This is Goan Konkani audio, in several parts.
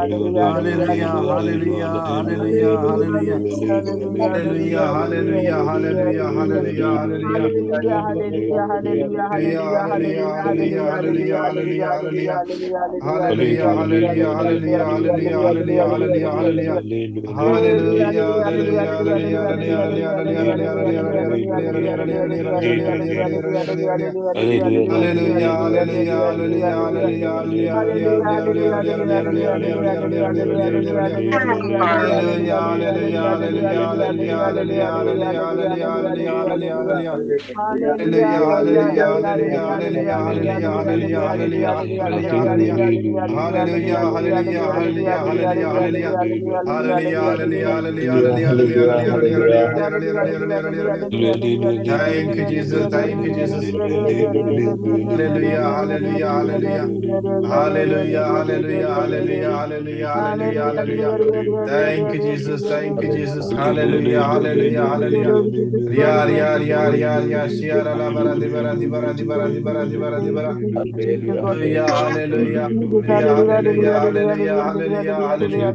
Hallelujah, hallelujah, hallelujah, hallelujah. Hallelujah, hallelujah, hallelujah, hallelujah, hallelujah. Hallelujah, hallelujah, hallelujah, hallelujah, hallelujah. Hallelujah, hallelujah, hallelujah, hallelujah, hallelujah, hallelujah, hallelujah. Hallelujah, hallelujah, hallelujah, hallelujah, hallelujah, hallelujah, hallelujah, hallelujah, hallelujah, hallelujah, hallelujah, hallelujah, hallelujah, hallelujah, hallelujah, hallelujah, hallelujah. Hallelujah, hallelujah, hallelujah, hallelujah, hallelujah, hallelujah, hallelujah, hallelujah, hallelujah. Hallelujah, hallelujah, hallelujah, hallelujah, hallelujah, hallelujah, hallelujah, hallelujah. Hallelujah, hallelujah, hallelujah, hallelujah, hallelujah. Hallelujah, hallelujah, hallelujah, hallelujah, hallelujah, hallelujah, hallelujah, hallelujah, hallelujah. Thank you, Jesus. Thank you, Jesus. Hallelujah, hallelujah, hallelujah. Hallelujah, hallelujah, hallelujah, hallelujah, hallelujah, hallelujah. Thank you, Jesus. Thank you, Jesus. Hallelujah, hallelujah, hallelujah. Ria, ria, ria, ria, ria, shia, la, la, bara, di, bara, di, bara, di, bara, di, bara, di, bara, di, bara. Hallelujah, hallelujah, hallelujah, hallelujah, hallelujah, hallelujah.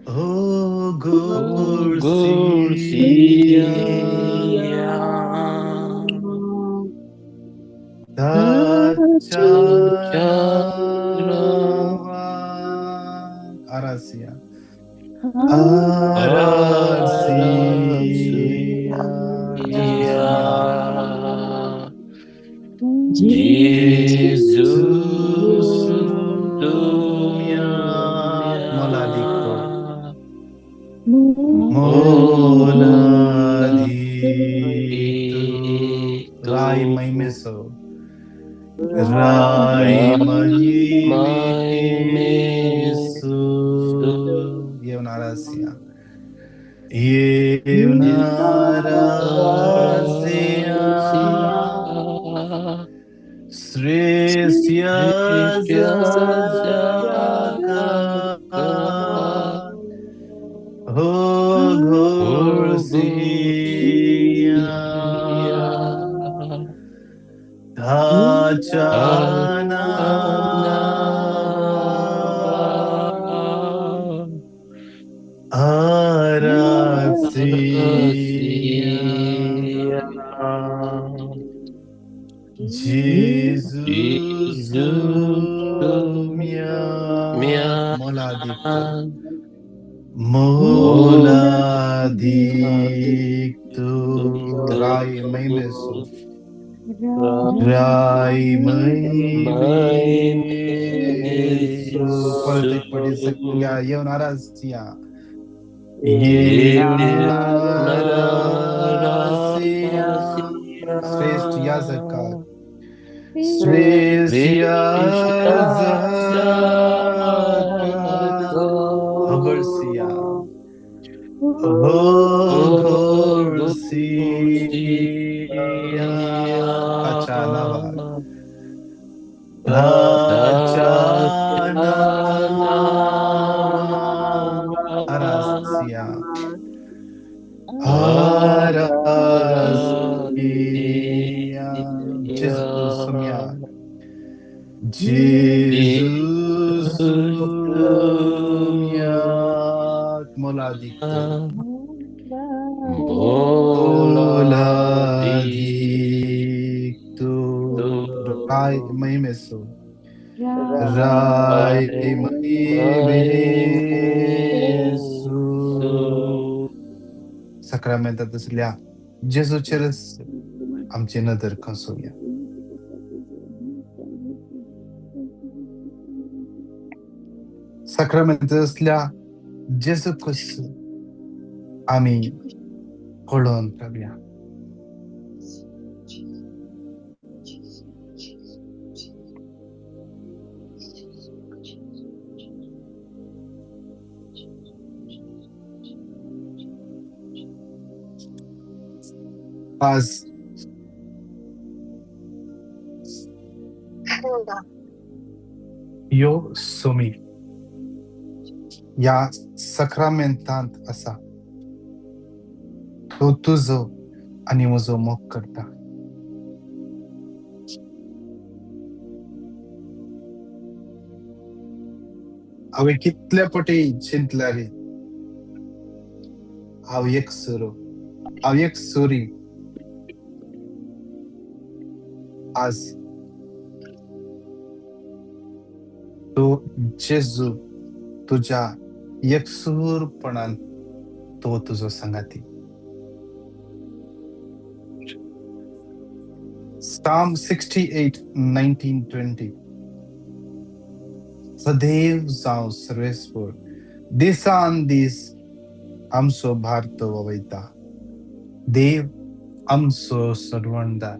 Oh, Gorsia, Arasia, Arasia, Jesus, Moladicto, Moladicto, Rai Maimeso, Rai Maimeso, Yevnarasia, Yevnarasia, Sresya Zaka, Ho Gorsia, Tachana, Arasia, Jesus, mia, Moladicto, Moladicto, Rai Maimeso, Rai Maimeso, परत एक पटी संज्ञा येवनारासिया, येवनारासिया, श्रेष्ठ याजका, श्रेष्ठ याजका, होगोर्सिया, होगोर्सिया, अचानवा, अचानवा, अरासिया, अरासिया, Jesus mia, Jesus mia, Moladicto, Moladicto, Rai Maimeso, Rai Maimeso, साक्रामेंतात असल्या जेजूचेरच आमची नदर खसोवया. साक्रामेंतात असल्या जेजू क्रिस्त आमी पळोवन रावया. आज यो सोमी ह्या सक्रामेंतांत आसा. तो तुजो आनी म्हजो मोग करता. हांवें कितले पटी चिंतल्यार हांव एक सुरो, हांव एक सुरी. आज तो जेजू तुज्या एकसूरपणान तो तुजो सांगाती. Psalm 68:19-20. सदैव जावं सर्वेस्पर दिसान दीस आमचो भार तो वयता. देव आमचो सरवणदार.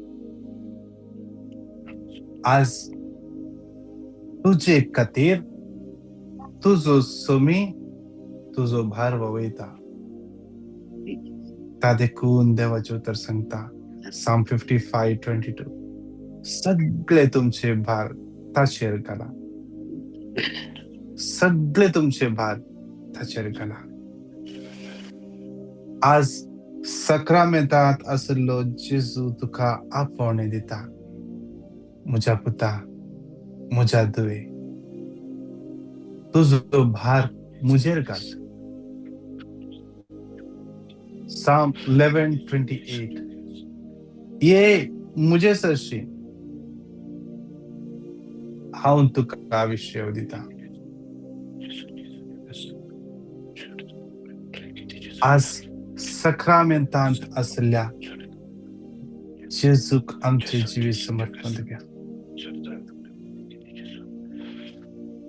आज तुजे खातीर तुजो सोमी तुजो भार वयता. ता देखून देवाचें उतर सांगता Psalm 55:22, सगळे तुमचे भार ताचेर घाला, सगळे तुमचे भार ताचेर घाला. आज सक्रामेंतांत आशिल्लो जेजू तुका आपोवणें दिता, म्हज्या पुता, म्हज्या धुवे, तुजो भार म्हजेर घाल. Psalm 11:28, ये म्हजे सरशी हांव तुका विश्व दिता. आज सक्रामेंतांत आशिल्ल्या जेजूक आमचे जिवीत समर्पण दिवया.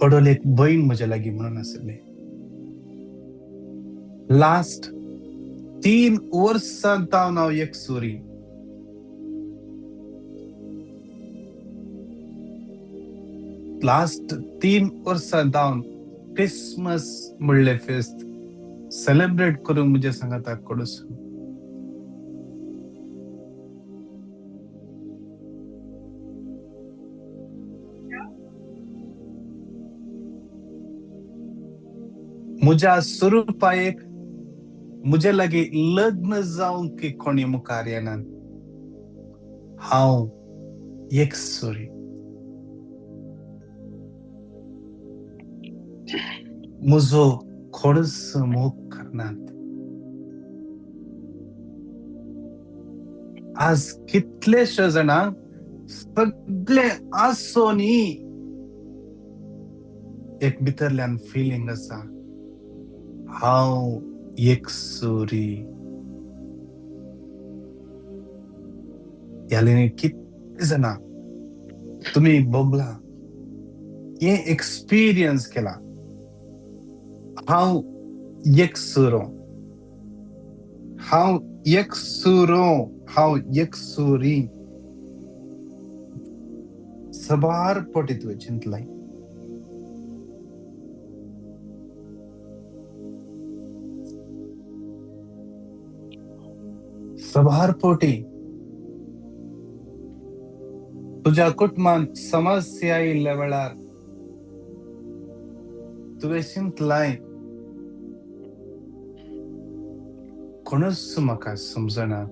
अडोल एक बहीण म्हज्या लागीं म्हणून आशिल्ली, लास्ट 3 वर्सां तावन हांव एक सुरी. लास्ट 3 वर्सां जावन क्रिसमस म्हणले फेस्त सेलेब्रेट करूंक म्हज्या सांगाता कडसून. म्हज्या स्वरुपायेक म्हजे लागीं लग्न जावंक की कोणी मुखार येना. हांव एक सुरी. म्हजो कोणूच मोग करनात. आज कितलेशे जाणांक सगळे आसोनी एक भितरल्यान फिलिंग आसा, हांव एक सुरी. ह्या कितले जाणां तुमी भोगला, हे एक्सपिरियन्स केला, हांव एक सुरो, हांव एक सुरो, हांव एक सुरी. सबार पटी तुवें चिंतलाय. सबार पटी तुज्या कुटुंबांत समस्या आयिल्ल्या वेळार तुवें चिंतलाय, कोणूच म्हाका समजना,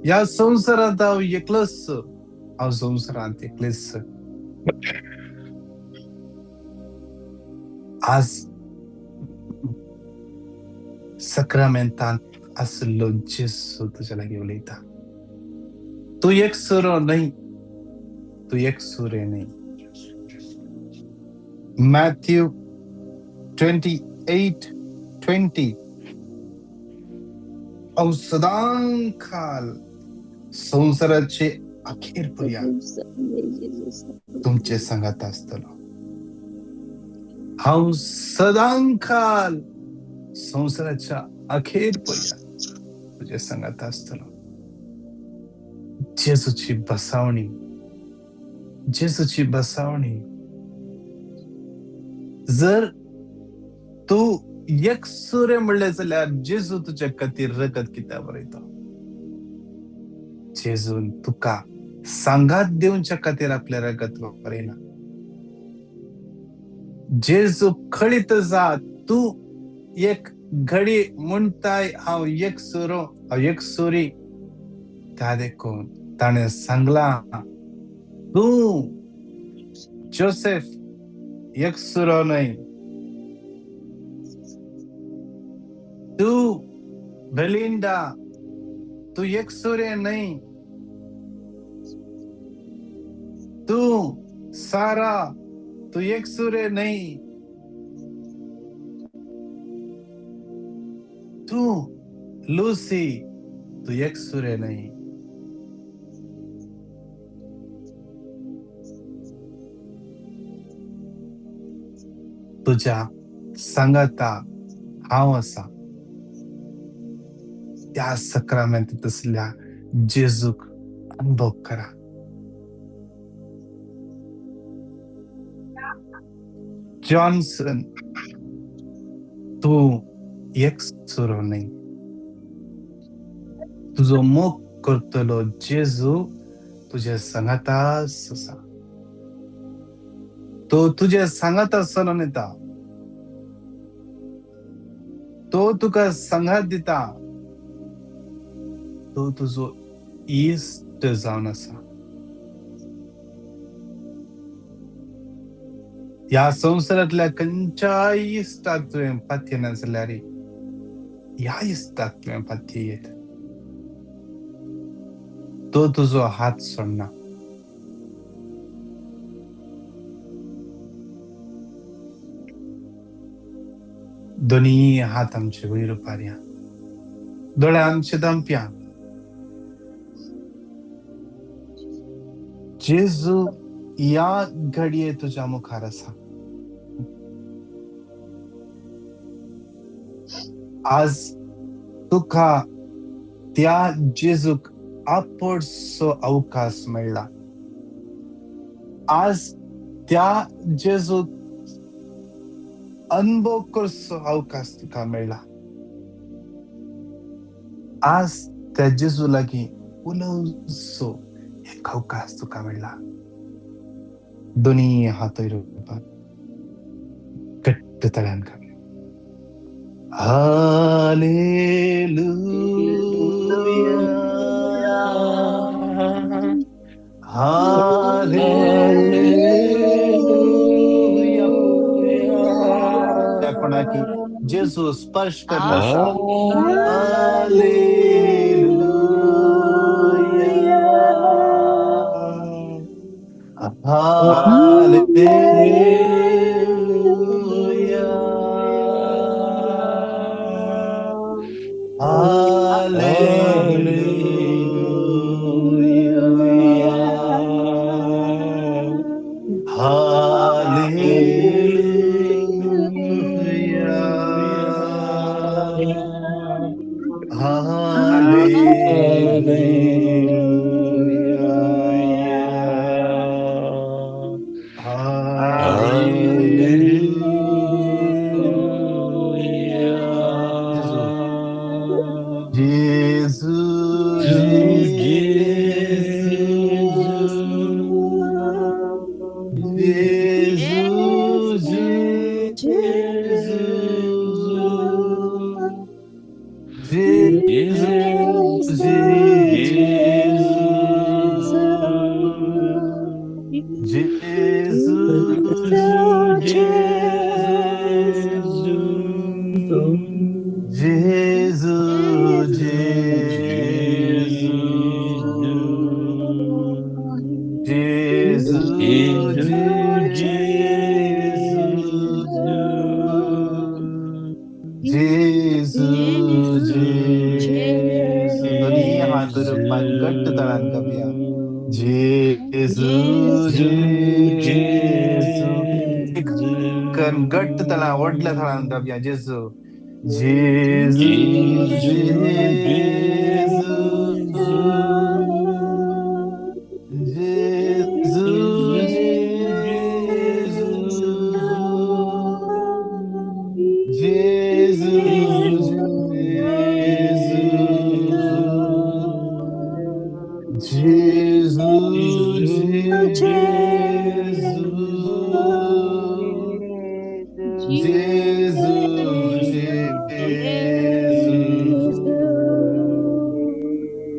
ह्या संवसारांत हांव एकलोच, हांव संवसारांत एकलेच. आज सक्रामेंतांत आशिल्लो जेजू तुज्या लागीं उलयता. तूं एक सुरो न्हय, तूं एक सुरे न्हय. Matthew 28:20, हांव सदां काल संवसाराचे अखेर पर्यंत तुमचे सांगात आसतलो. हांव सदां काल संवसाराच्या अखेर पर्यंत तुजे सांगात आसतलो. जेजूची बसावणी, जेजूची बसावणी. जर तूं एकसुरे म्हणलें जाल्यार जेजू तुज्या खातीर रगत कित्याक बरयता? जेजून तुका सांगात दिवच्या खातीर आपलें रगत बरयना. जेजू खळीत जा, तूं एक घडी म्हणटाय हांव एक सुरो, हांव एक सुरी. त्या देखून ताणें सांगलां, तूं जोसेफ एक सुरो न्हय, तूं बेलिंडा तूं एक सुरे न्हय, तूं सारा तूं एक सुरे न्हय, तूं लुसी तूं एक सुरे न्हय. तुज्या सांगाता हांव आसा. त्या सक्रामेंत तसल्या जेजूक अनुभव करा. जॉन्सन तूं एक सुरो न्हय, तुजो मोग करतलो जेजू तुज्या सांगाता आसा. तो तुज्या सांगाता चलोन येता, तो तुका सांगात दिता, तो तुजो इश्ट जावन आसा. ह्या संवसारांतल्या खंयच्याय इश्टाक तुवें पातयेना जाल्यार ह्या इश्टाक तुवें पातयेत, तो तुजो हात सोडना. दोनी हात आमचे वयर उबारया, दोळे आमचे धांपया. जेजू ह्या घडये तुज्या मुखार आसा. आज तुका त्या जेजूक आपोवचो अवकाश मेळ्ळा. आज त्या जेजूक अनुभव करचो अवकाश तुका मेळ्ळा. आज त्या जेजू लागीं उलोवचो एक अवकाश तुका मेळ्ळा. दोनी हात वयर उबार, घट्ट ताळ्यान गावया. Hallelujah, hallelujah. कोणाकी जेजू स्पर्श करना आसा. Hallelujah, hallelujah, hallelujah, hallelujah, hallelujah, जेजू, जेजू, जेजू, जेजू, जेजू, जेजू, जेजू, जेजू, जेजू, जेजू. दोन्ही हात रुपान घट्ट तळान गावया. जेजू, जेजू. एक कन घट्ट तळा व्हडल्या थळान गावया. जेजू, जेजू, जेजू, जेजू, जेजू, जेजू, जेजू, जेजू,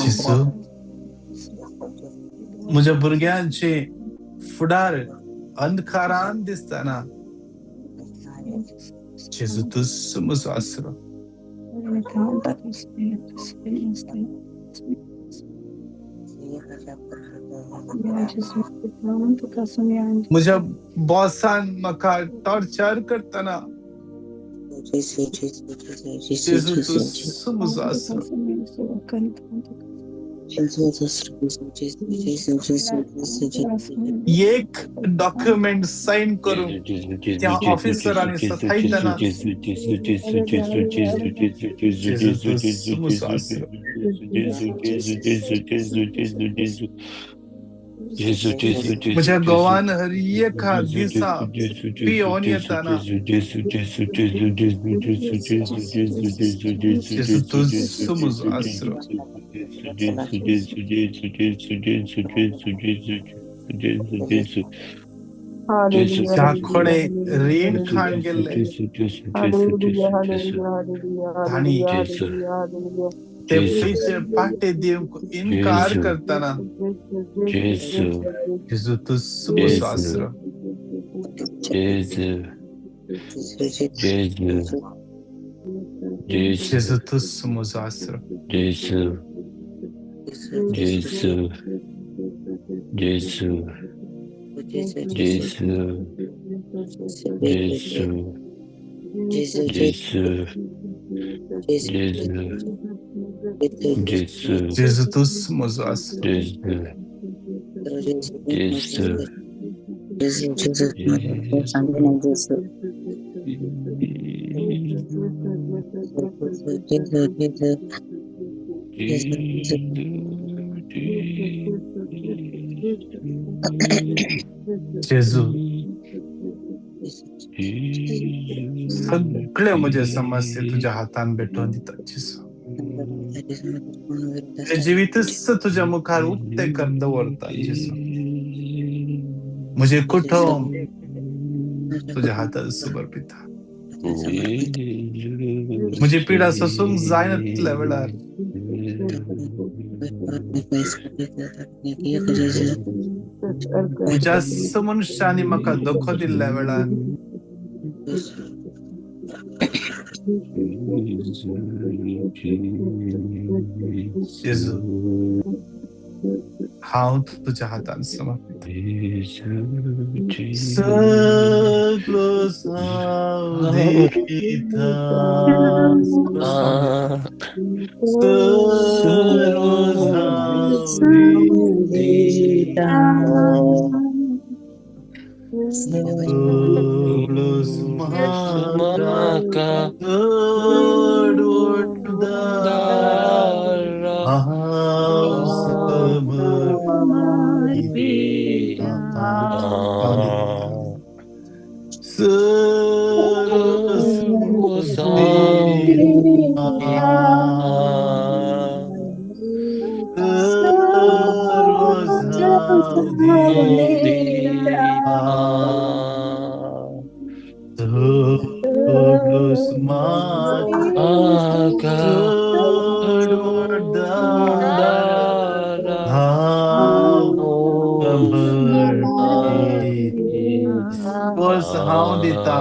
जेजू, म्हज्या भुरग्यांचे फुडार अंधकारान दिसतना जेजू तूंच म्हजो आसरो. म्हज्या बॉसान म्हाका टॉर्चर करतना जेजू तूंच म्हजो आसरो. एक डॉक्युमेंट साइन करून त्या ऑफिसरांनी सतायतना जेजू तूंच म्हजो आसरो. म्हज्या गोवान हर एका दिसा पियोन येतना जेजू तूंच म्हजो आसरो. ज्या कोणे रीण खाण गेल्ले तांणी ते पयशे पाटे दिवंक इनकार करतना जेजू तूंच म्हजो आसरो. जेजू तूंच म्हजो आसरो. जेजू तूंच म्हजो आसरो. जेजू, सगळे म्हजे समस्या तुज्या हातान भेटोवन दिता जेजू. म्हजें जिवीतच तुज्या मुखार उक्तें कर दवरता जेजू. म्हजें कुटुंब तुज्या हातान समर्पिता. म्हजी पिडा सोसूंक जायना वेळार म्हज्या मनशांनी म्हाका धोको दिल्ल्या वेळार जेजू, हांव तुज्या हातान समर्पिता. सगळो हांव दिता, सगळो हांव दिता, सगळो म्हाका चड उदार हांव समर्पिता. हांव दिता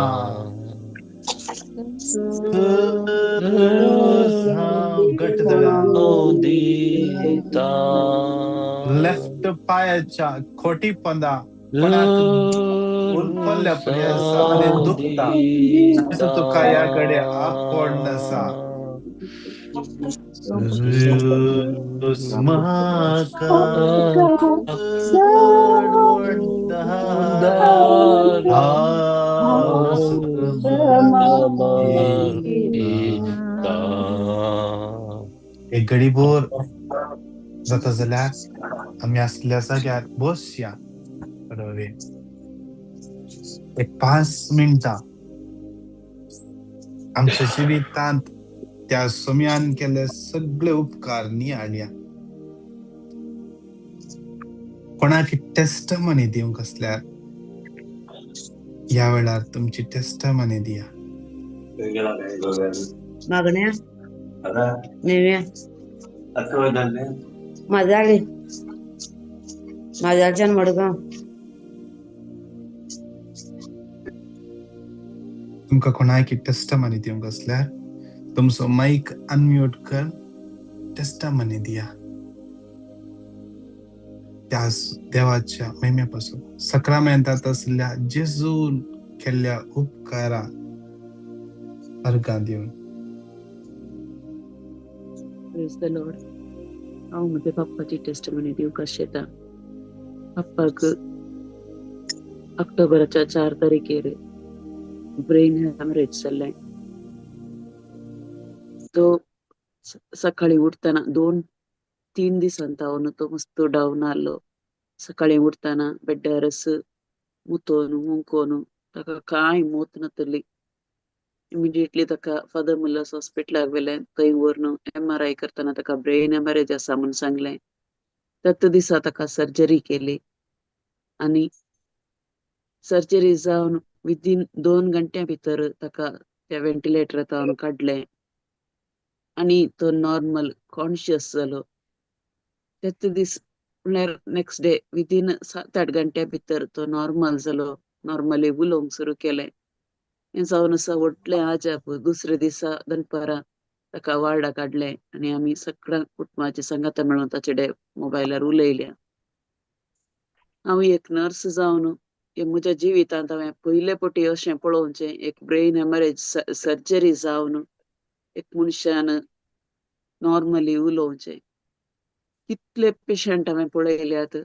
घट लेफ्ट पायाच्या खोटी पंदा उरपल्ल्या आसा आनी दुखता तुका ह्या कडे आपोण आसा. एक गडीभर जाता जाल्यार आमी आसल्या जाग्यार बसया थोडो वेळ, एक 5 मिनटां आमच्या जिवितांत त्या सोम्यान केल्ले सगळे उपकार नियाळया. कोणाक टेस्टमनी दिवंक आसल्यार ह्या वेळार तुमची टेस्टमनी दिया. मागण्या नेव्या माजाळी माजाळच्यान मडगांव. तुमकां कोणायकी टेस्टमनी दिवंक आसल्यार तुमचो मायक अनम्यूट कर, टेस्टमनी दिया. त्या देवाच्या महिम्या पासून सक्रामेंतात आसल्या जेजून केल्ल्या उपकारा अर्गां दिवन. Praise the Lord. हांव म्हज्या पप्पाची टेस्टमनी दिवंक आशेता. पप्पाक ऑक्टोबराच्या 4 तारखेर ब्रेन हॅमरेज जाल्लें. तो सकाळी उठतना 2-3 दिसां तावन तो मस्त डावन आहलो. सकाळी उठतना बेड्डारस मुतोवन हुंकोवन ताका कांय मोत नातली. इमिडिएटली ताका फादर मुल्लास हॉस्पिटलाक व्हेलें. थंय व्हरून MRI करतना ताका ब्रेन हॅमरेज आसा म्हूण सांगलें. त्याच दिसा ताका सर्जरी केली आनी सर्जरी जावन विदीन 2 घंट्या भितर ताका त्या व्हेंटिलेटरा तावन काडलें आनी तो नॉर्मल कॉन्शियस जालो. त्याच दीस म्हणल्यार नेक्स्ट डे विदीन 7-8 घंट्या भितर तो नॉर्मल जालो. नॉर्मली उलोवंक सुरू केलें. हें जावन आसा व्हडलें आजाप. दुसऱ्या दिसा दनपारां ताका वार्डाक काडलें आनी आमी सगळ्या कुटुंबाची सांगाता मेळून ताचे कडेन मोबायलार उलयल्या. हांव एक नर्स जावन हे म्हज्या जिवितांत हांवें पयले पटी अशें पळोवचें, एक ब्रेन हॅमरेज सर्जरी जावन एक मनशान नॉर्मली उलोवचें. कितले पेशंट हांवें पळयल्यात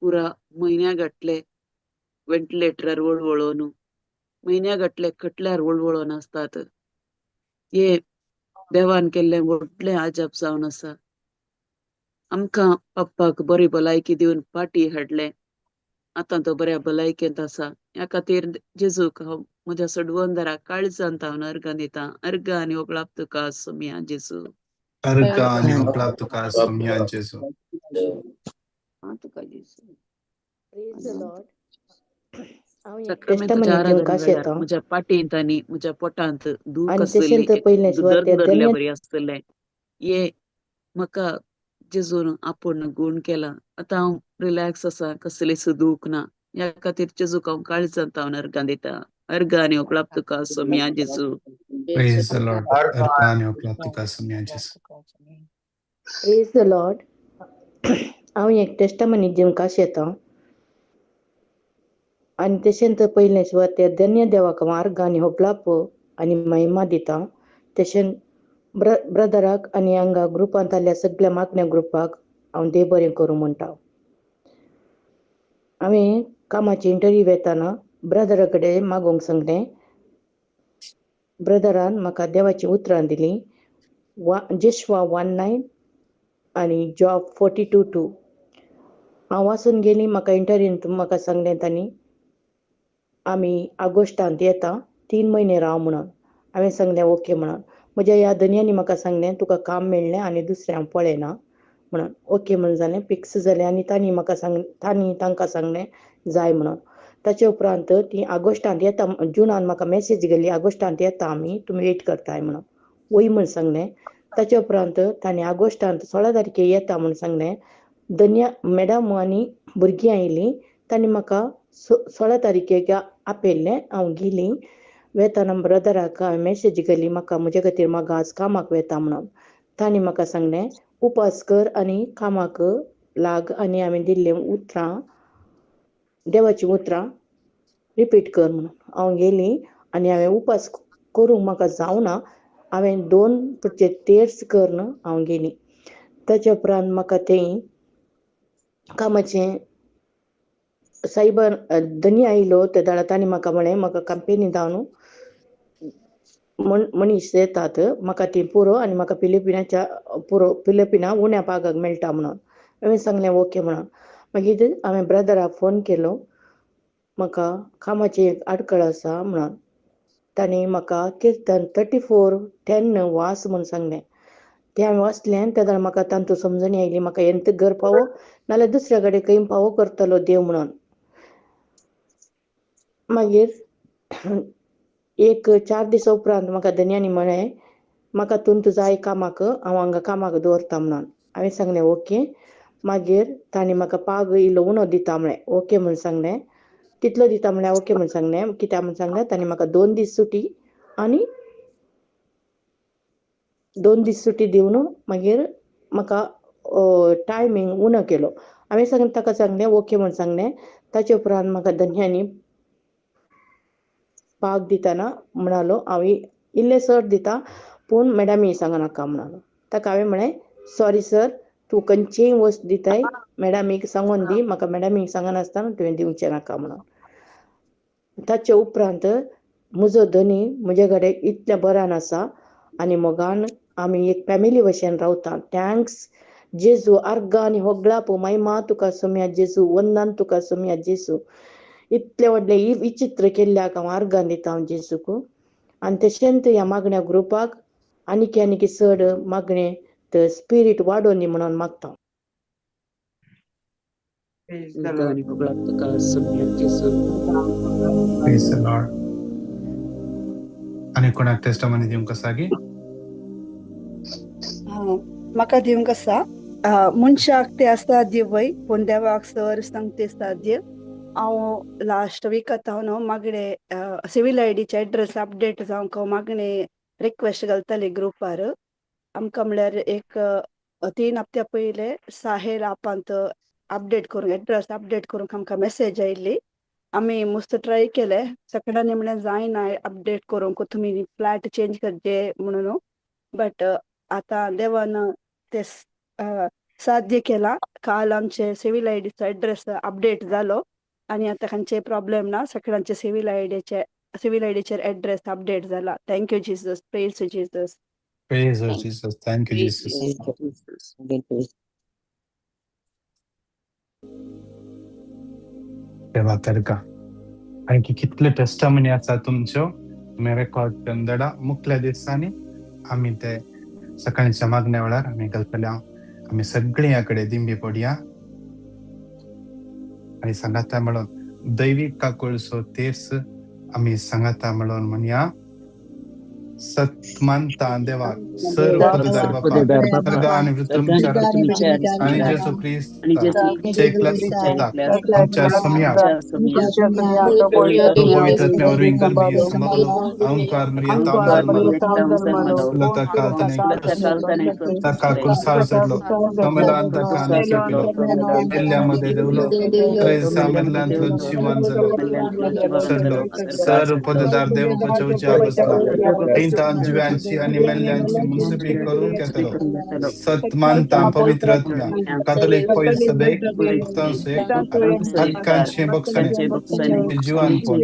पुरा म्हयन्या गांठले व्हेंटिलेटरार वळवळोवन, म्हयन्या गांठले खटल्यार वळवळोवन आसतात. हे देवान केल्लें व्हडलें आजाप जावन आसा. आमकां पप्पाक बरी भलायकी दिवन पाटी हाडलें. आतां तो बऱ्या भलायकेंत आसा. ह्या खातीर जेजूक हांव म्हज्या सडवंदरा काळजांत हांव अर्गां दितां. अर्गां आनी होगळाप तुका सोम्या जेजू. अर्गां आनी होगळाप तुका सोम्या जेजू. तुका जेजू. Praise the Lord. हांव एक साक्रामेंताच्या टेस्टमनी दिवंक आराधना वेळार आशेता. म्हज्या पाटींत आनी म्हज्या पोटांत दूख आनी आसली, तशेंच पयलें सुवातेर धरल्या धन्य बरी आसतलें. हे म्हाका जेजून आपूण गूण केला. आतां हांव रिलॅक्स आसा, कसलीच दूख ना. ह्या खातीर जेजूक हांव काळजांत हांव अर्गां दिता. अर्गां आनी होगळाप तुका सोम्या जेजू. Praise the Lord. अर्गां आनी होगळाप तुका सोम्या जेजू. Praise the Lord. हांव एक टेस्टमनी दिवंक आशेता. आनी तशेंच पयलें सुवातेर धन्य देवाक हांव अर्गां आनी होगळाप आनी महिमा दिता. तशेंच ब्रदराक आनी हांगा ग्रुपांत आसल्या सगळ्या मागण्या ग्रुपाक हांव देव बरें करूं म्हणटा. हांवें कामाची इंटरव्यू येताना ब्रदरा कडेन मागूंक सांगलें. ब्रदरान म्हाका देवाचीं उतरां दिलीं. जेशवा 1:9 आनी जॉब 42:2. हांव वाचून गेलीं. म्हाका इंटरव्यूंत म्हाका सांगलें तांणी आमी ऑगस्टांत येता, 3 म्हयने राव म्हणून. हांवें सांगलें ओके म्हणून. म्हज्या ह्या धनयांनी म्हाका सांगलें तुका काम मेळ्ळें आनी दुसरें हांव पळयना म्हणून. ओके म्हणून जालें, फिक्स जालें. आनी तांणी म्हाका तांणी तांकां सांगलें जाय म्हणून. ताचे उपरांत ती ऑगस्टांत येता, जुनान म्हाका मॅसेज गेली ऑगस्टांत येता आमी, तुमी वेट करताय म्हणून. वय म्हूण सांगलें. ताचे उपरांत तांणी ऑगस्टांत 16 तारखेर येता म्हूण सांगलें. धन्या मॅडम आनी भुरगीं आयलीं. तांणी म्हाका 16 तारखेक आपयल्लें. हांव गेली. वेताना ब्रदराक हांवें मॅसेज केली म्हाका म्हजे खातीर म्हाका आज कामाक वेता म्हणून. तांणी म्हाका सांगलें उपास कर आनी कामाक लाग आनी हांवें दिल्लीं उतरां देवाचीं उतरां रिपीट कर म्हणून. हांव गेली आनी हांवें उपास करूंक म्हाका जावना. हांवें 2 पुढचे तेर्स करून हांव गेली. ताच्या उपरांत म्हाका तें कामाचें सायबान धनी आयलो ते दाडा तांणी म्हाका म्हळें म्हाका कंपेनी जावन मनीस येतात म्हाका ती पुरो आनी म्हाका फिलिपिनाच्या पुरो फिलिपिना उण्या पागाक मेळटा म्हणून. हांवें सांगलें ओके म्हणून. मागीर हांवें ब्रदराक फोन केलो म्हाका कामाची एक आडखळ आसा म्हणून. तांणी म्हाका किर्तन 34:10 वाच म्हूण सांगलें. तें हांवें वाचलें. तेन्ना म्हाका तांतूं समजणी आयली म्हाका हेंत घर पावो नाल्यार दुसऱ्या कडेन खंय पावो करतलो देव म्हणून. मागीर एक 4 दिसां उपरांत म्हाका धनयांनी म्हळें म्हाका तूं तुजो कामाक हांव हांगा कामाक दवरता म्हणून. हांवें सांगलें ओके. मागीर तांणी म्हाका पाग इल्लो उणो दिता म्हळें. ओके म्हूण सांगलें. कितलो दिता म्हळ्यार ओके म्हूण सांगलें. कित्याक म्हूण सांगलें, तांणी म्हाका 2 दीस सुटी आनी 2 दीस सुटी दिवन मागीर म्हाका टायमींग उणो केलो. हांवें सांगलें ताका सांगलें ओके म्हूण सांगलें. ताचे उपरांत म्हाका धनयांनी पाग दितना म्हणालो हांव इल्लें चड दिता पूण मॅडमी सांगनाका म्हणालो. ताका हांवें म्हळें सॉरी सर, तूं खंयचीय वस्त दिताय मॅडमीक सांगून दी, म्हाका मॅडमीक सांगनासतना तुवें दिवचें नाका म्हणून. ताचे उपरांत म्हजो धनी म्हजे कडेन इतल्या बऱ्यान आसा आनी मोगान आमी एक फॅमिली भशेन रावता. Thanks जेजू. आर्गां आनी होगळाप महिमा तुका सोम्या जेजू, वंदन तुका सोम्या जेजू. इतलें व्हडलें विचित्र केल्ल्याक हांव आर्गां दिता हांव जेजूक. आनी तशेंच ह्या मागण्या ग्रुपाक आनीक आनीक चड मागणें स्पिरीट वाडोवन दी म्हणून मागता. Praise the Lord. आनी होगळाप तुका सोम्या जेजू. Praise the Lord. आनी कोणाक टेस्टमनी दिवंक आसा गी? म्हाका दिवंक आसा. मनशाक ते असाध्य वय, पूण देवाक सर सांगते साध्य. हांव लास्ट विकात हांव न्हू मागणे सिवील आयडीचे एड्रेस अपडेट जावंक हांव मागणे रिक्वेस्ट घालताली ग्रुपार. आमकां म्हणल्यार एक 3 हप्त्या पयले साहेल आपांत अपडेट करूंक एड्रेस अपडेट करूंक आमकां मेसेज आयिल्ली. आमी मस्त ट्राय केले, सगळ्यांनी म्हणलें जायना अपडेट करूंक, तुमी फ्लॅट चेंज करचे म्हणून. बट आतां देवान ते साध्य केलां. काल आमचे सिवील आयडीचो एड्रेस अपडेट जालो आनी आतां खंयचे प्रॉब्लेम ना. सगळ्यांचे सिवील आयडीचेर एड्रेस अपडेट जाला. Thank you Jesus. Praise Jesus. Praise Jesus. Thank you Jesus. देवा तारका आणखी कितले टेस्टमनी आसा तुमच्यो, तुमी रेकॉर्ड करून धाडा. मुखल्या दिसांनी आमी ते सकाळच्या मागण्या वेळार आमी घालतले. आमी सगळीं ह्या कडेन दिंबी पडया आनी सांगाता म्हणून दैवीक काकुळसो तेर्स आमी सांगाता म्हणून म्हणया. सत मानता देवाक सर्व पददार बापा, सर्ग आनी पृथ्वीच्या आनी जेजू क्रिस्त एकल्या सुताक आमच्या सोम्या तो पवित्र आत्म्या वरवीं गर्भी संभवलो, अंकार मरियम तावन जन्मलो, सुलता कालतने ताका कुर्सार चडलो, कमलान ताका आनी केपिलो, मेल्ल्यामध्ये देवलो, त्रेसा मेल्ल्यांतलो जिवन जालो, चडलो, सर्व पददार देव पचवच्या बसला, तान जिव्यांची आणि मेल्ल्यांची मुन्सिपी करूंक येतलो. सत मानता पवित्र आत्म्या कातोलीक पवित्र सभेक हक्कांचे बक्षणे जीवनपण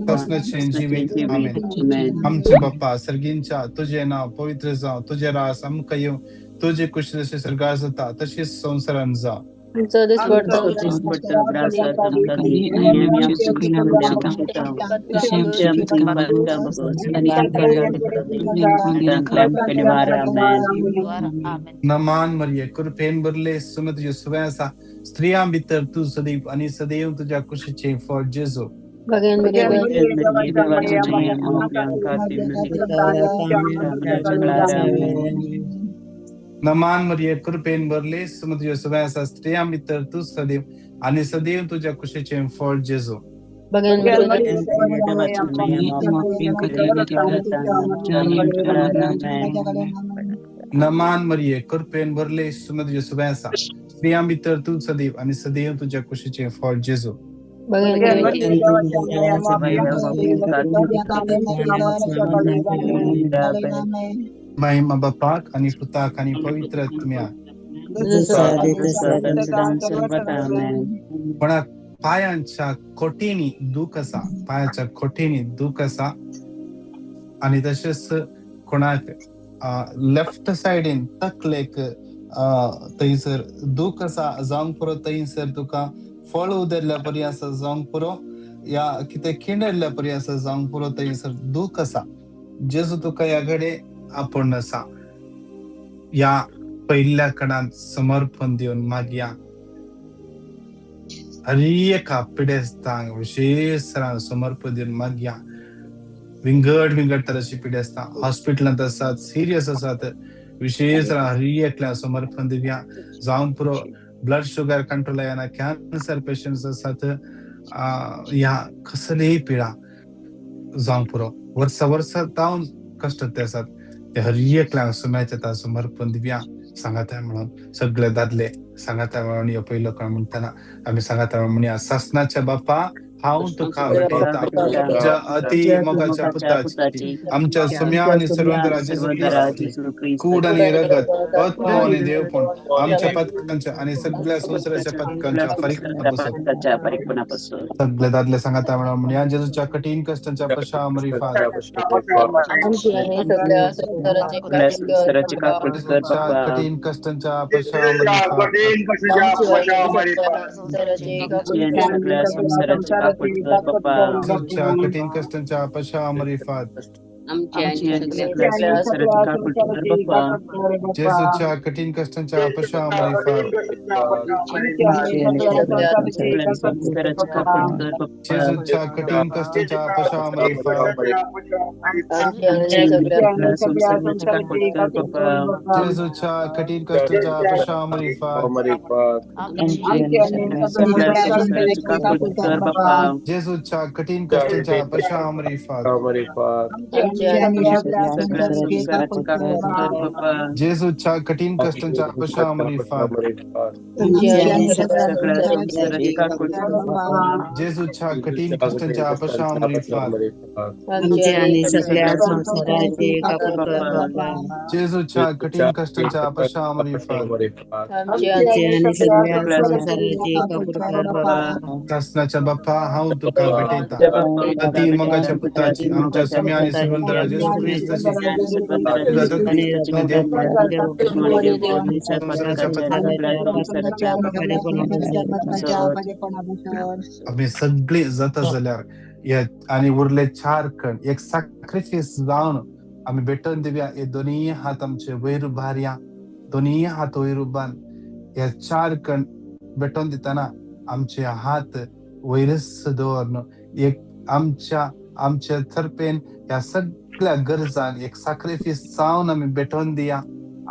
कसनाचे जिवीत. आमेन. आमचे बाप्पा सर्गींच्या तुझे नाव पवित्र जावं, तुझे रास आमकां येवं, तुजी कुशी जशी स्वर्गार जाता तशीच संवसारान जावं. नमान मरिये, कृपेन भरले सुमत सुवे आसा, स्त्रियां भितर तूं सदैव आनी सदैव तुज्या कुशीचें फळ जेजू. नमान मरिये, कृपेन भरले सुमत सुवे आसा, स्त्रियां भितर तूं सदैव आनी सदैव तुज्या कुशीचें फळ जेजू. नमान मरिये, कृपेन भरले सुमत सुवे आसा, स्त्रियां भितर तूं सदैव आनी सदैव तुज्या कुशीचें फळ जेजू. महिमा बापाक आनी पुताक आनी पवित्र आत्म्याक. कोणाक पायांच्या कोटींनी दूख आसा, पायाच्या कोटींनी दूख आसा आनी तशेंच कोणाक लेफ्ट सायडीन तकलेक थंयसर दूख आसा जावंक पुरो, थंयसर तुका फळ उदरल्या परी आसा जावंक पुरो, या कितें खिंडल्या परी आसा जावंक पुरो, थंयसर दूख आसा. जेजू तुका ह्या कडेन आपूण आसा. ह्या पयल्या कणांत समर्पण दिवन मागया. हर एका पिडेस्तांक विशेश समर्पण दिवन मागया. विंगड विंगड तरेची पिढी आसता, हॉस्पिटलांत आसात, सिरियस आसात, विशेष हरी एकल्या समर्पण दिवया. जावंक पुरो ब्लड शुगर कंट्रोल येना, कॅन्सर पेशंट्स आसात, ह्या कसलीय पिडा जावंक पुरो वर्सा वर्सा जावन कश्ट ते आसात, ते हर एकल्या सुम्याच्या समर्पण दिवया. सांगाता म्हणून सगळे दादले सांगाता म्हणून ह्यो पयलो कोण म्हणटना आमी सांगाता म्हणया, सासनाच्या बापा हांव तुका भेटयता तुज्या अति मोगाच्या पुताची, आमच्या सुम्या आनी सर्वंतरा जेजू क्रिस्ताची कूड आनी रगत, आत्मो आनी देवपण आमच्या पथकांच्या आनी सगळ्या संवसाराच्या पथकांच्या फारीकपणापासून. सगळे दादले सांगाता म्हणून म्हणया, जेजूच्या कठीण कश्टांच्या पशामरिफात, कठीण कश्टांच्या पशामरिफात, कठीण कष्टांच्या पशामरिफात, जेजूच्या कठीण कष्टांच्या पशामरिफात, जेजूच्या कठीण कष्टांच्या पशामरिफात, जेजूच्या कठीण कष्टांच्या पशामरिफात, जेजूच्या कठीण कष्टांच्या पशामरिफात, जेजूच्या कठीण कष्टांच्या पशामरिफात, जेजूच्या कठीण कष्टांच्या पशामरिफात, जेजूच्या कठीण कष्टांच्या पशामरिफात. सासनाच्या बाप्पा हांव तुका भेटयता अति मोगाच्या पुताची, आमच्या सुम्या आनी सर्वंतरा जेजू क्रिस्ताची आमी सगळी जाता जाल्यार आनी उरले 4 कण एक सॅक्रिफायस जावन आमी भेटोवन दिवया. हे दोनूय हात आमचे वयर उबारया, दोनूय हात वयर उबारून हे 4 कण भेटोवन दितना आमचे हात वयरच दवरून एक आमच्या आमच्या तर्फेन ह्या सगळ्या गरजांक एक सॅक्रिफायस जावन आमी भेटोवन दिया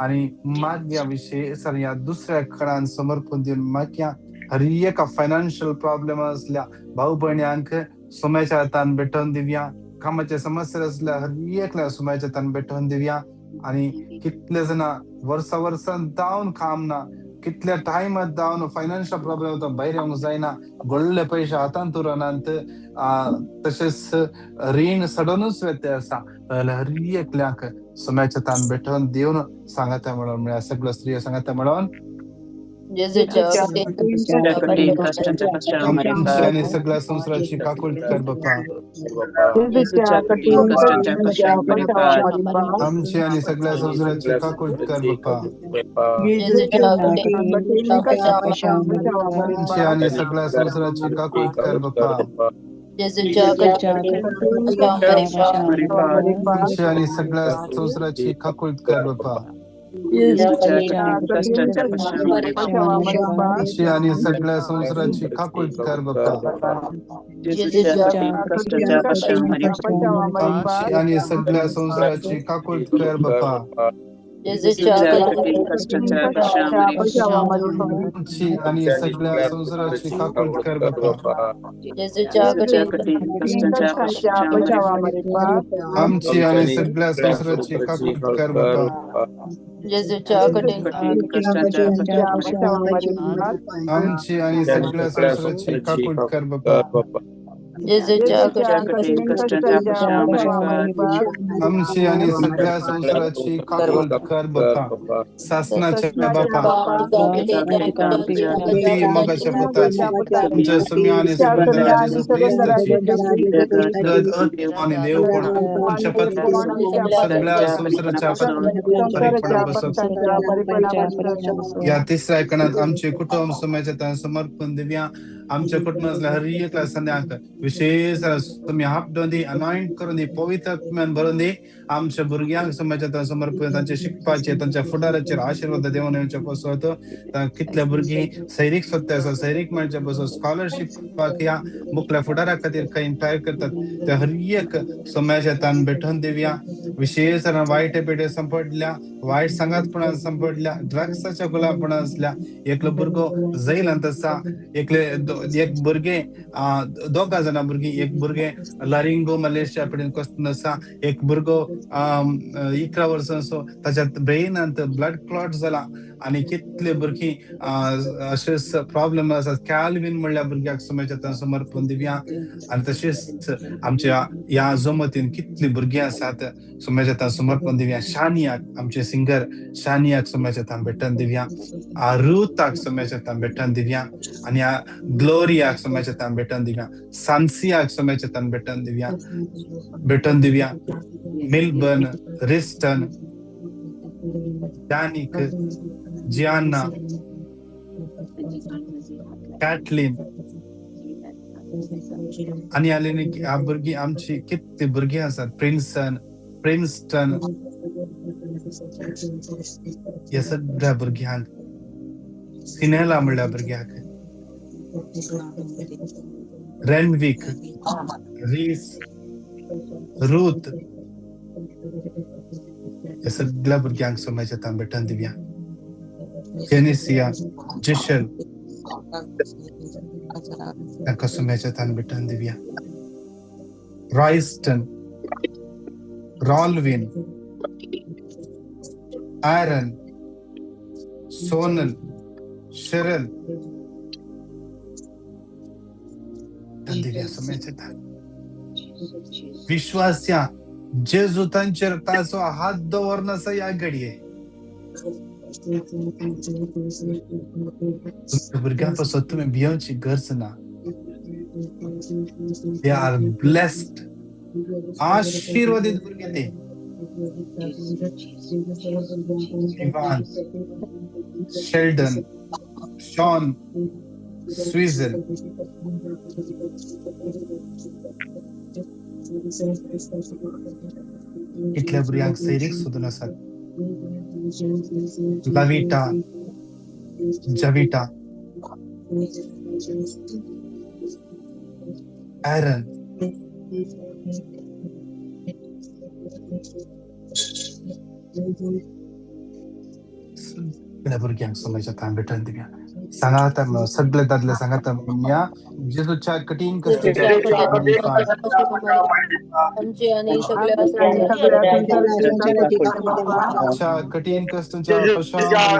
आनी मागया. विशेष ह्या दुसऱ्या कणान समर्पण दिवन मागया. हर एका फायनान्शियल प्रॉब्लेम आसल्या भाऊ भयण्यांक सुम्याच्या हातान भेटोवन दिवया. कामाचे समस्या आसल्या हर एकल्या सुम्याच्या हातान भेटोवन दिवया. आनी कितले जाणां वर्सा वर्सान जावन काम ना, कितल्या टायमात जावन फायनान्शियल प्रॉब्लेम जाता, भायर येवंक जायना, व्हडले पयशे हातांत उरनात, तशेंच रीण सडनूच वेते आसा, जाल्यार हर एकल्याक सुम्याच्या हातान भेटोवन दिवन सांगाता म्हणून म्हळ्यार सगळ्यो स्त्रियो सांगाता म्हणून आमच्या सगळ्या संवसाराची काकूट कर बापा, आमची आणि सगळ्या संवसाराची काकूट कर बापा, आमची आणि सगळ्या संवसाराची काकूट कर बापा, आमची आणि सगळ्या संवसाराची काकूट कर बापा, आमची आणि सगळ्या संवसाराची काकूट कर बापा, आमची आणि सगळ्या संवसाराची काकूट कर बापा, आमची आणि सगळ्या संवसाराची काकूट कर बापा, आमची आणि सगळ्या संवसाराची काकूट कर बापा, आमची आणि सगळ्या संवसाराची काकूट कर बापा, आमची आणि सगळ्या संवसाराची काकूट कर बापा. सासनाच्या बापा ती मोगाच्या पुताची, आमच्या सुम्या आणि सर्वंतरा जेजू क्रिस्ताची आणि देवपण आमच्या सगळ्या संवसाराच्या परिपणापासून. या तिसऱ्या कणात आमचे कुटुंब सुम्याच्या समर्पण दिवया. आमच्या कुटुंबांतल्या हर एकल्या संद्यांक विशेष तुमी हापडून दी, अनॉइंट करून दी, पवित्र आत्म्यान भरून दी. आमच्या भुरग्यांक समाजात समर्पण, तांचे शिकपाचे, तांच्या फुडाराचेर आशिर्वाद देवन येवचे पासत. कितले भुरगीं सैरीक सोदता आसा, सैरीक मेळचे पासत, स्कॉलरशिपाक ह्या मुखल्या फुडारा खातीर खंय तयार करतात त्या हर एक समाजातान भेटून दिवया. विशेष वायट पेटे संपडल्या, वायट सांगातपणान संपडल्या, ड्रग्साच्या गुलामपणान आसल्या. एकलो भुरगो जैलांत आसा, एकले एक भुरगे, दोगा जाणां भुरगीं, एक भुरगे लारिंगो मलेशिया कडेन कस्तून आसा, एक भुरगो 11 वर्सांचो, ताच्या ब्रेनांत ब्लड क्लॉट जाला. आनी कितले भुरगीं अशेच प्रॉब्लेम आसा. कॅल्विन म्हणल्या भुरग्याक समाजांत समर्पण दिवया. आनी तशेंच आमच्या ह्या जमतीन कितली भुरगीं आसात समाजांत समर्पण दिवया. शानियाक, आमचे सिंगर शानियाक समाजांत भेटन दिवया. रुताक समाजांत भेटन दिवया. आनी ग्लोरियाक समाजांत भेटन दिवया. सान्सियाक समाजांत भेटन दिवया, भेटन दिवया. मिलबर्न, रिस्टन, डॅनिक, जियाना, कॅटलिन आनी आनी ह्या भुरगीं आमची कितली भुरगीं आसात. प्रिन्सन, प्रिन्स्टन, ह्या सगळ्या भुरग्यांक, सिनेला म्हणल्या भुरग्याक, रेनवीक, रीस, रूथ, ह्या सगळ्या भुरग्यांक समाजांत भेटन दिवया. जेनिसिया, जिशल, तांकां समाजांत भेटन दिवया. रॉयस्टन, रॉलविन, आयरन, सोनल, शेरल, दिवया समाजांत. विश्वास्या जेजू तांचेर ताचो हात दवरनासा ह्या घडये तुमच्या भुरग्यां पासत तुमी भियोवची गरज ना. They are blessed. आशीर्वादित भुरगे ते. इवान, शेल्डन, शॉन, स्विझल, कितल्या भुरग्यांक सैरीक सोदून आसात. लविटा, जविटा, ॲरन, सगळ्या भुरग्यांक समाजांत भेटन दिवया. सांगाता सगळे दादले सांगाता म्हणया, जेजूच्या कठीण कष्टाच्या कठीण कष्टाच्या कठीण कष्टाच्या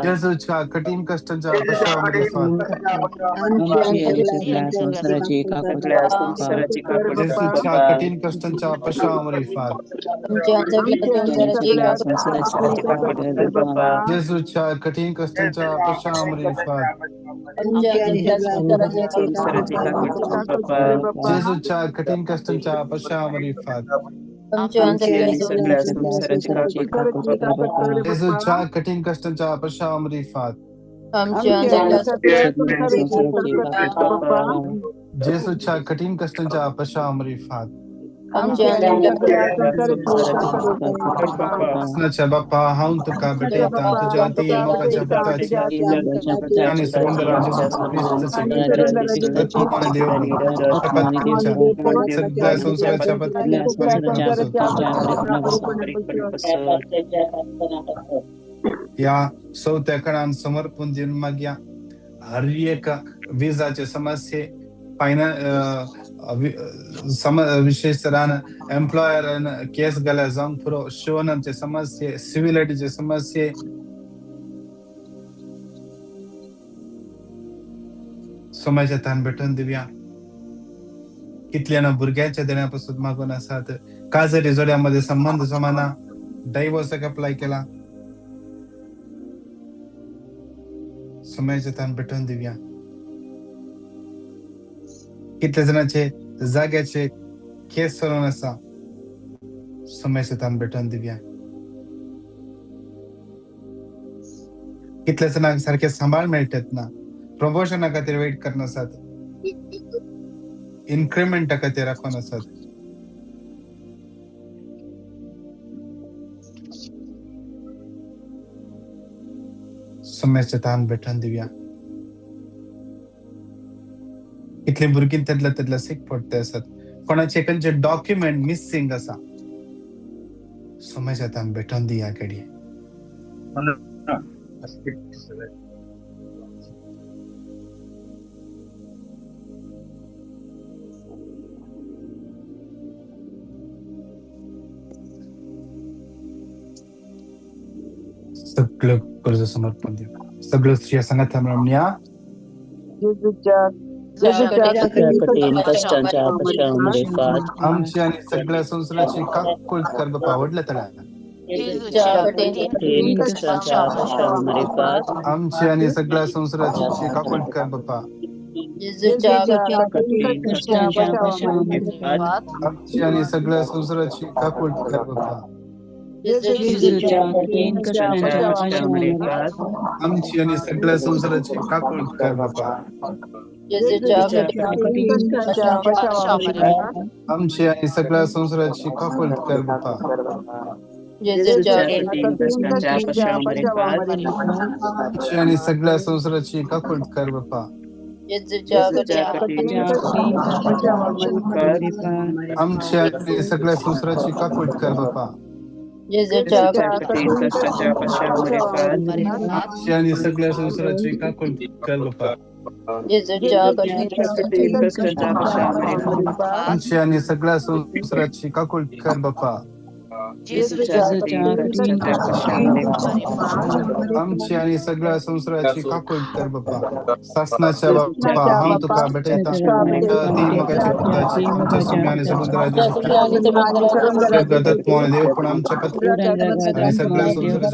जेजूच्या कठीण कष्टांच्या जेजूच्या कठीण कष्टांच्या जेजूच्या कठीण कष्टांच्या जेजूच्या कठीण कष्टांच्या जेजूच्या कठीण कष्टांच्या पश्चामरीफात, जेजूच्या कठीण कष्टांच्या पश्चामरीफात. बाप्पा, हांव तुका भेटयता तुज्या ती मोगाच्या पुताची आनी सगळ्या संवसाराच्या या चवथ्या कणान समर्पण दिवन मागया. हर एक विजाचे समस्ये, विशेष तरान एम्प्लॉयरान केस घाल्यार जावंक पुरो, शोनाचे समस्ये, सिव्हिलिटीचे समस्ये, समाजांत भेटून दिवया. कितल्या ना भुरग्यांच्या देण्या पासून मागून आसात. काजरी जोड्यामध्ये संबंध जमाना, डायव्होर्साक अप्लाय केला. सुम्याच्या तान भेटून दिवया. कितले जाणांचे जाग्याचे केस चलून आसा, सुम्याच्या तान भेटून दिवया. कितले जाणांक सारखे सांबाळ मेळटात ना, प्रमोशना खातीर वेट करना आसात, इन्क्रिमेंटा खातीर राखून आसात. सुम्याच्या तान भेटून दिवया. कितले भुरगीं तेदल्या तेदल्या सीक पडते आसात, कोणाचे खंयचे डॉक्युमेंट मिसिंग आसा, सुम्याच्या तान भेटून दिया घडये. सगळं कर्ज समर्पण देऊ. सगळं स्त्रिया सांगत म्हणूया. आमची आणि सगळ्या संसाराची काकुळट कर बापा. आवडलं त्याला. आमची आणि सगळ्या संसाराची काकुळट कर बापा. आमची आणि सगळ्या संसाराची काकुळट कर बापा. आमची आणि सगळ्या संसाराची काकुळट कर बापा. आमची आणि सगळ्या संसाराची काकुळट कर बापा. आमची आणि सगळ्या संसाराची काकुळट कर बापा. आमची आणि सगळ्या संसाराची काकुळट कर बापा. आमची आणि सगळ्या संसाराची काकुळट कर बापा. आमची आणि सगळ्या संसाराची काकुळट कर बापा. आमची आणि सगळ्या संसाराची काकुळट कर बापा. सासनाच्या बापा, हांव तुका भेटयता ती मोगाच्या पुताची आमच्या सुम्या आणि समुद्राची देव पण आमच्या पत्नी आणि सगळ्या संसाराच्या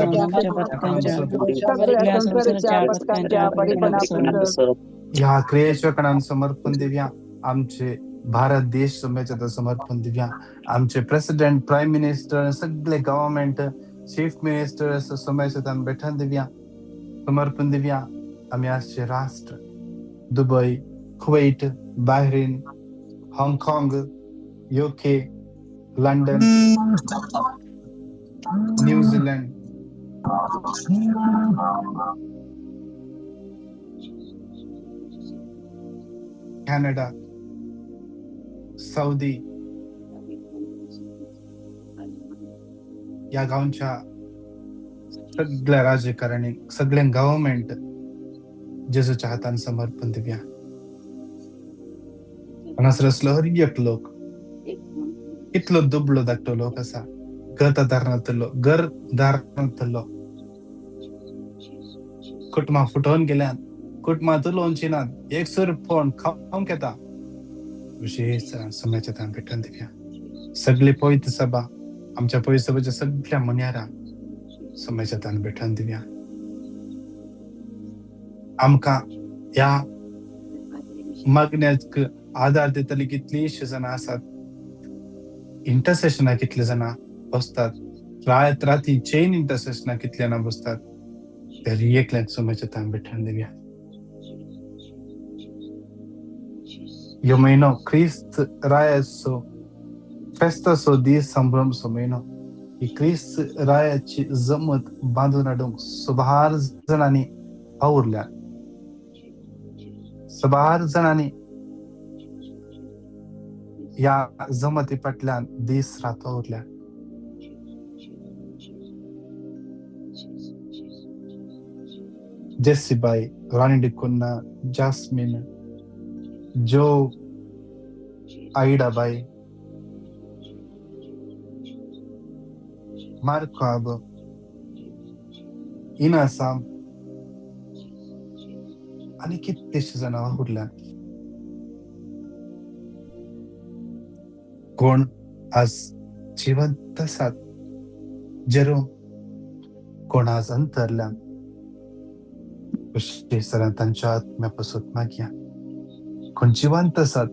ह्या क्रियेच्या कणान समर्पण दिव्या. आमचे भारत देश सुम्याच्या समर्पण दिव्या. आमचे प्रेसिडेंट, प्राईम मिनिस्टर, सगळे गव्हर्नमेंट, चीफ मिनिस्टर सुम्याच्या बेठन दिव्या, समर्पण दिव्या. आम्ही आजचे राष्ट्र Dubai, Kuwait, Bahrain, Hong Kong, UK, London, New Zealand, Canada, Saudi या गावच्या सगळ्या राजकारणी, सगळ्या गव्हर्नमेंट जेजूच्या हातान समर्पण दिव्या. हांगासर आसलो हर एक लोक कितलो दुबळो धाकटो लोक आसा, गत आदार नातलो, घर दार नातलो, कुटुंबां फुटोवन गेल्यान, कुटुंबां उलोवची नात, एक सुर फोन खावंक येता. विशेष समयाच्या तान भेटून दिव्या. सगळे पवित्र सभा, आमच्या पवित्र सभेच्या सगळ्या मन्यारा समयाच्या तान भेटून दिव्या. आमकां ह्या मागण्याक आदार दितली कितलीशी जाणां आसात, इंटरसेशनाक कितले जाणां बसतात, रात राती चेन इंटरसेशनाक कितले जाणां बसतात, तरी एकल्याक समयाच्या तान भेटून दिव्या. ह्यो म्हयनो क्रिस्त रायाचो फेस्ताचो दीस, संभ्रमचो म्हयनो. ही क्रिस्त रायाची जमत बांदून हाडूंक सुबार जाणांनी वावुरल्या, सुबार जाणांनी ह्या जमती फाटल्यान दीस रात वावुरल्या. जेसीबाई, राणी डिकुन्हा, जास्मिन, जो, आयडाबाई, मार्काब, इनासाम आनी कितलेशे जाणां वावुरल्या. कोण आज जिवंत आसात, जेरोम, कोण आज अंतरल्या. कशे तांच्या आत्म्या पासत मागया, कोण जिवंत आसात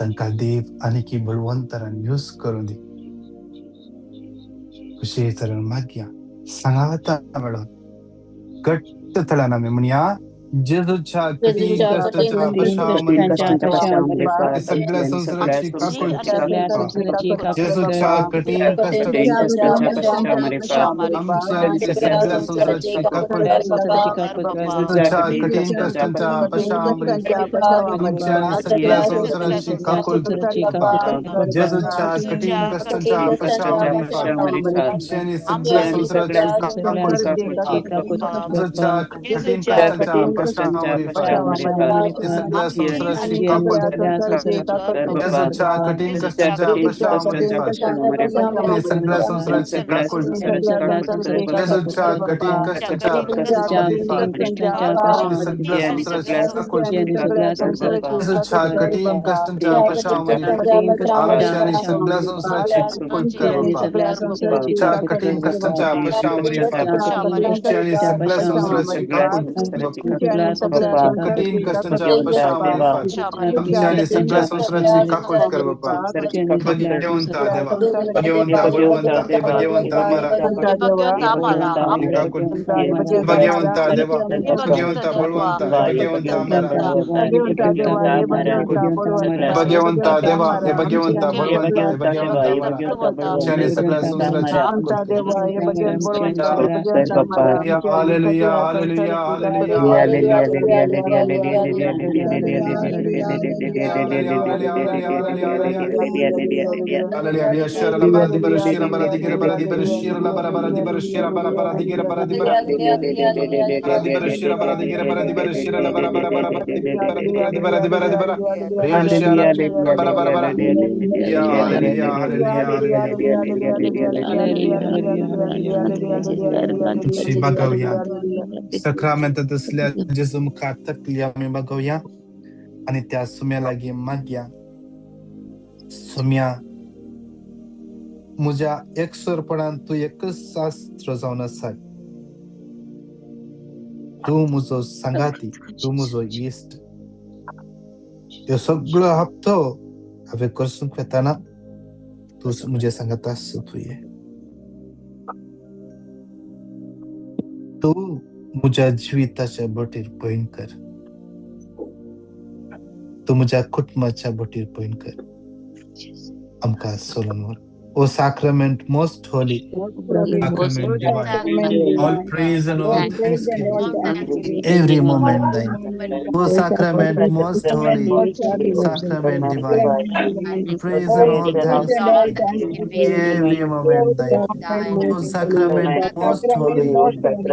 तांकां देव आनीकी बळवंतरान यूज करूं दी. कशे तरेन मागया सांगाता मेळोन घट्ट थळान आमी म्हणया, जेजूच्या कठीण कश्टाच्या पश्चात सगळ्या संवसाराची काकूट कर. जेजूच्या कठीण कश्टाच्या आमच्या सगळ्या संवसाराची काकूट कर. जेजूच्या कठीण कश्टांच्या पश्चात आमच्या सगळ्या संवसाराची काकूट कर. जेजूच्या कठीण कश्टांच्या पश्चात आमच्या सगळ्या संवसाराची काकूट कर. जेजूच्या कठीण कश्टांच्या सगळ्या संवसाराची काकूट कर. जेजूच्या कठीण कश्टांच्या पश्चात सगळ्या संवसाराची काकूट कर. जेजूच्या कठीण कश्टांच्या सगळ्या संवसाराची काकूट कर. जेजूच्या कठीण कश्टांच्या पश्चात आमच्या सगळ्या संवसाराची काकूट कर. कठीण कश्टांच्या पश्चात सगळ्या संवसाराची काकूट कर. कठीण कश्टांच्या पश्चात आमच्या सगळ्या संवसाराची काकूट कर बापा. भगवंता देवा, भगवंता बळवंता, भगवंता अमरा, भगवंता देवा, भगवंता बळवंता, भगवंता अमरा, भगवंता देवा, भगवंता बळवंता, भगवंता अमरा, आमच्या सगळ्या संवसाराची काकूट कर. Hallelujah, hallelujah, hallelujah. बघूया सक्रामेंत असल्या जेजू मुखार तकली आमी बघूया आनी त्या सुम्या लागीं मागया. सुम्या, म्हज्या एकसरपणान तूं एकच शास्त्र जावन आसाय. तूं म्हजो सांगाती, तूं म्हजो इश्ट. ह्यो सगळो हप्तो हांवें करसूंक वतना तूं म्हज्या सांगात आसता. तुवें तूं म्हज्या जिविताच्या बोटीर पयण कर, तूं म्हज्या कुटुंबाच्या बोटीर पयण कर, आमकां सोडून व्हर. O sacrament most holy, sacrament divine, all praise and all thanksgiving, every moment thine. O sacrament most holy, sacrament divine, praise and all thanksgiving, every moment thine. O sacrament most holy, O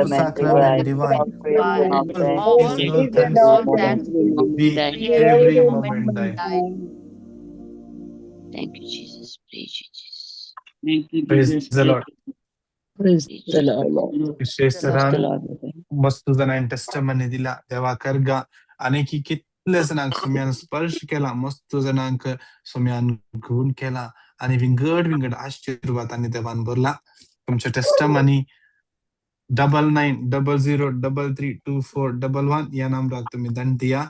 sacrament divine, all praise and all thanksgiving, be every moment thine. Thank you, Jesus. Praise you, Jesus. Thank you, Praise Jesus. the Lord. Praise the Lord. विशेषतरान मस्त जाणांनी टेस्टमनी दिला देवा करगा आनी की कितले जाणांक सुम्यान स्पर्श केला, मस्त जाणांक सुम्यान गुण केला आनी विंगड विंगड आशीर्वाद आनी देवान भरला. तुमच्या टेस्टमनी 9900332411 ह्या नंबराक तुमी दंड दिया.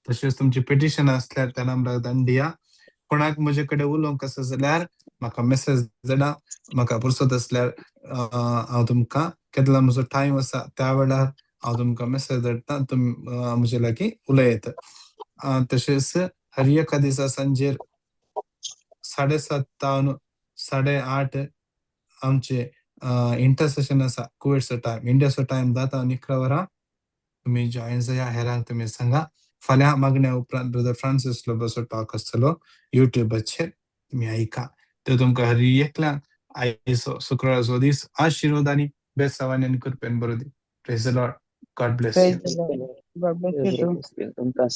तशेंच तुमची पिटिशन आसल्यार त्या नंबराक दंड दिया. कोणाक म्हजे कडेन उलोवंक आसा जाल्यार म्हाका मेसेज धाडा. म्हाका पुरसत आसल्यार हांव तुमकां केदला म्हजो टायम आसा त्या वेळार हांव तुमकां मेसेज धाडटा, तुमी म्हजे लागीं उलयत. तशेंच हर एका दिसा सांजेर 7:30 तावन 8:30 आमचे इंटरसेशन आसा कुवेटचो टायम, इंडियाचो टायम 10 तावन 11 वरां. तुमी जॉयन जाया, हेरांक तुमी सांगा. फाल्यां मागण्या उपरांत ब्रदर फ्रांसीस लोबोचो टॉक आसतलो युट्यूबाचेर, तुमी आयका. ते तुमकां हर एकल्यांक आयचो शुक्राराचो दीस आशिर्वाद आनी बेसावानी आनी कृपेन बरो दी. Praise the Lord. God bless you. God bless you too. तुमकां.